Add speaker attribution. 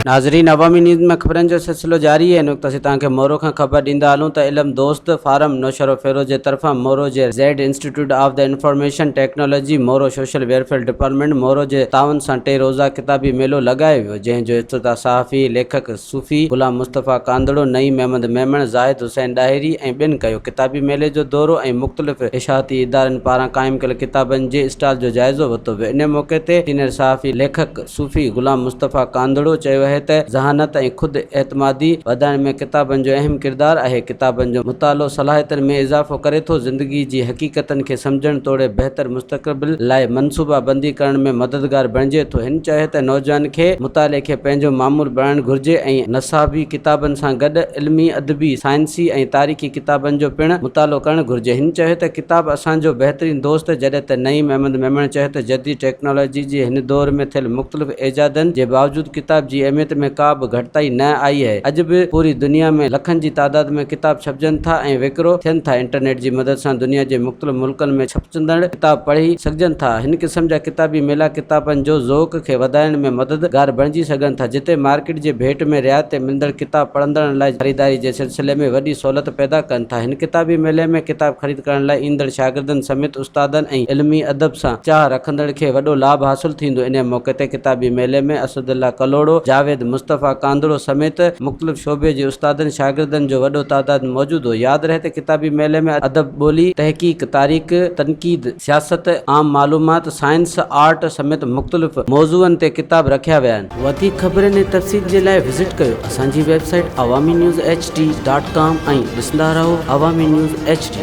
Speaker 1: ناظرين عوامي نيوز ۾ خبرن جو سلسلو جاري آهي هن وقت اسين توهان کي مورو کان خبر ڏيندا هلون ته علم دوست فارم نوشهروفيروز جي طرفان مورو جي Z institute of the information technology Moro social welfare department Moro جي تعاون سان ٽي روزه ڪتابي ميلو لڳايو ويو جنهن جو افتتاح صحافي ليکڪ صوفي غلام مصطفيٰ ڪانڌڙو، نعيم احمد ميمڻ، زاهد حسين ڏاهري ۽ ٻين ڪيو. ڪتابي ميلي جو دورو ۽ مختلف اشاعتي ادارن پاران قائم ڪيل ڪتابن جي اسٽال جو جائزو ورتو ويو. ان موقعي تي سينئر صحافي ليکڪ صوفي غلام مصطفيٰ ڪانڌڙو چيو اهي ته ذهانت ۽ خود اعتمادي وڌائڻ ۾ ڪتابن جو اهم ڪردار آهي، ڪتابن جو مطالعو صلاحيتن ۾ اضافو ڪري ٿو، زندگي جي حقيقتن کي سمجهڻ توڙي بهتر مستقبل لاء منصوبا بندي ڪرڻ ۾ مددگار بڻجي ٿو. هن چيو ته نوجوانن کي مطالعي کي پنهنجو معمول بڻائڻ گهرجي ۽ نصابي ڪتابن سان گڏ علمي، ادبي، سائنسي ۽ تاريخي ڪتابن جو پڻ مطالعو ڪرڻ گهرجي. هن چيو ته ڪتاب اسان جو بهترين دوست جڏهن ته نعيم احمد ميمڻ چيو ته جديد ٽيڪنالاجي جي هن دور ۾ ٿيل مختلف ايجادن جي باوجود ڪتاب جي اهميت ۾ ڪا به گهٽتائي نه آئي آهي. اڄ به پوري دنيا ۾ لکن جي تعداد ۾ ڪتاب ڇپجن ٿا ۽ وڪرو ٿين ٿا. انٽرنيٽ جي مدد سان دنيا جي مختلف ملڪن ۾ ڇپجندڙ ڪتاب پڙهي سگهجن ٿا. هن قسم جا ڪتابي ميلا ڪتابن جو ذوق کي وڌائڻ ۾ مددگار بڻجي سگهن ٿا. جتي مارڪيٽ جي ڀيٽ ۾ رعايت تي ملندڙ ڪتاب پڙهندڙن لاء خريداري جي سلسلي ۾ وڏي سهولت پيدا ڪن ٿا. هن ڪتابي ميلي ۾ ڪتاب خريد ڪرڻ لاء ايندڙ شاگردن سميت استادن ۽ علمي ادب سان چاهه رکندڙ کي وڏو لاڀ حاصل ٿيندو. انهيء موقعي تي ڪتابي ميلي ۾ اسدالله ڪلهوڙو، جاويد مصطفيٰ ڪانڌڙو سميت مختلف شعبي جي استادن شاگردن جو وڏو تعداد موجود هو. ياد رهي ته ڪتابي ميلي ۾ ادب، ٻولي، تحقيق، تاريخ، تنقيد، سياست، عام معلومات، سائنس، آرٽ سميت مختلف موضوعن تي ڪتاب رکيا ويا آهن. وڌيڪ خبرن ۽ تفصيل جي لاء وزٽ ڪيو اسان جي website Awami news H D dot com ۽ ڏسندا رهو عوامي نيوز ايڇ ڊي.